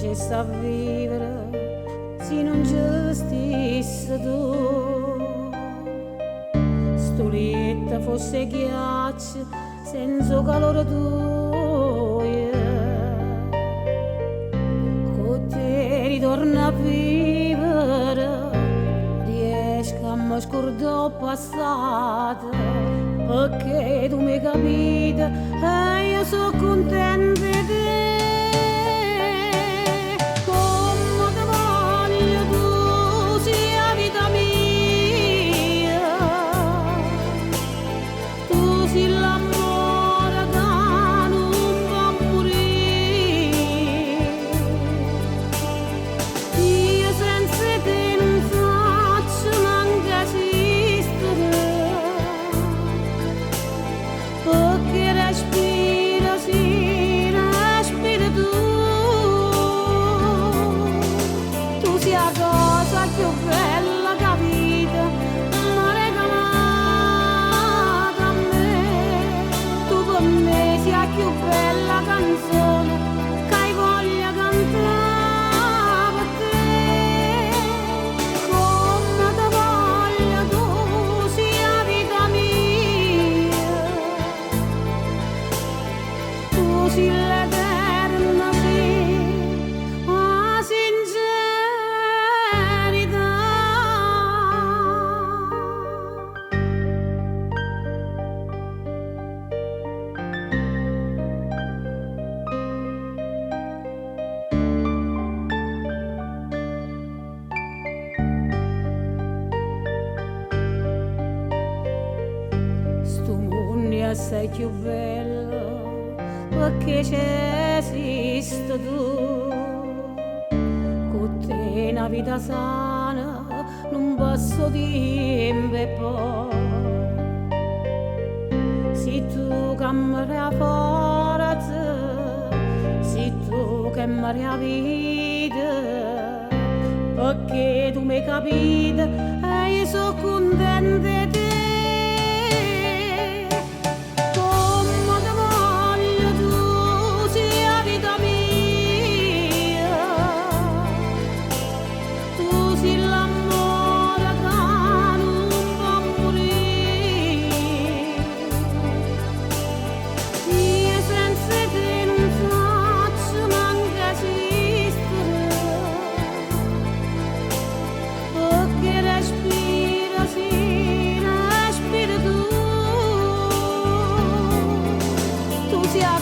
Facesse a vivere si nun ce stisse tu? Stu lietto fosse ghiaccio senza 'o calore tuoje. Cu te ritorno a vivere, riesco a me scurdà 'o passato, pecché tu m'hê capito e io so' cuntenta 'e te. Comme te voglio tu si 'a vita mia, tu si l'ammore ca nun po' murì. Io senza 'e te nun saccio manco esistere, pecché respiro si respiri tu. Tu si 'a cosa cchiù bella che 'a vita m'ha regalato a me. Tu pe' me si 'a cchiù bella canzone ca io voglio cantà pe' te. Comme te voglio tu si 'a vita mia, tu si l'eterna, si 'a sincerità. Stu munno è assai cchiù bello pecché c'esiste tu. Cu te 'na vita sana nun passo tiempo e poi si tu che me dai 'a forza, si tu che me dai 'a vita, pecché tu m'hê capito e io so' cuntenta 'e te. Comme te voglio tu si 'a vita mia, tu si l'ammore ca nun po' murì. Io senza 'e te nun saccio manco esistere, pecché respiro si respiri tu. Tu si 'a